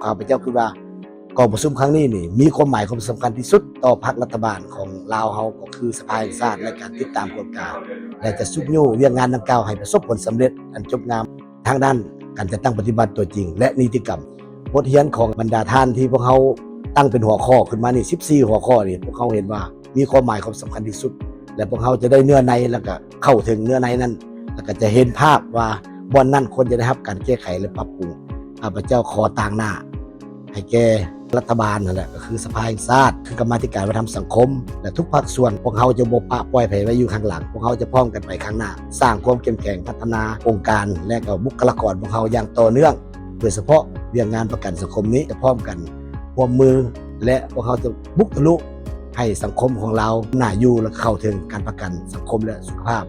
ຂ້າພະເຈົ້າຄິດວ່າກອງປະຊຸມຄັ້ງນີ້ນີ້ມີຄວາມໝາຍຄວາມສຳຄັນທີ່ສຸດຕໍ່ພັກລັດຖະບານຂອງລາວເຮົາ ກໍຄືສະພາແຫ່ງຊາດ ໃນການຕິດຕາມກວດກາ ແລະ ຈະຊຸກຍູ້ວຽກງານດັ່ງກ່າວໃຫ້ປະສົບຜົນສຳເລັດອັນຈົບງາມ ທາງດ້ານການຈັດຕັ້ງປະຕິບັດຕົວຈິງ ແລະ ນິຕິກຳ. ບົດຮຽນຂອງບັນດາທ່ານທີ່ພວກເຮົາຕັ້ງເປັນຫົວຂໍ້ຂຶ້ນມານີ້ ສິບສີ່ຫົວຂໍ້ນີ້ ພວກເຮົາເຫັນວ່າມີຄວາມໝາຍຄວາມສຳຄັນທີ່ສຸດ ແລະ ພວກເຮົາຈະໄດ້ເນື້ອໃນ ແລ້ວກໍເຂົ້າເຖິງເນື້ອໃນນັ້ນ ແລ້ວກໍຈະເຫັນພາບວ່າບ່ອນນັ້ນຄວນຈະໄດ້ຮັບການແກ້ໄຂ ແລະ ປັບປຸງ. ຂ້າພະເຈົ້າຂໍຕາງໜ້າໃຫ້ແກ່ລັດຖະບານຫັ້ນແຫຼະ ກໍຄືສະພາແຫ່ງຊາດ ຄືກຳມາທິການວັດທະນະທຳສັງຄົມ ແລະ ທຸກພາກສ່ວນ. ພວກເຮົາຈະບໍ່ປະປ່ອຍໃຜໄວ້ຢູ່ຂ້າງຫຼັງ ພວກເຮົາຈະພ້ອມກັນໄປຂ້າງໜ້າ ສ້າງຄວາມເຂັ້ມແຂງ ພັດທະນາອົງການ ແລະ ກໍບຸກຄະລາກອນພວກເຮົາຢ່າງຕໍ່ເນື່ອງ. ໂດຍສະເພາະວຽກງານປະກັນສັງຄົມນີ້ ຈະພ້ອມກັນຮ່ວມມື ແລະ ພວກເຮົາຈະບຸກທະລຸໃຫ້ສັງຄົມຂອງລາວໜ້າຢູ່ ແລະ ເຂົ້າເຖິງການປະກັນສັງຄົມ ແລະ ສຸຂະພາບ.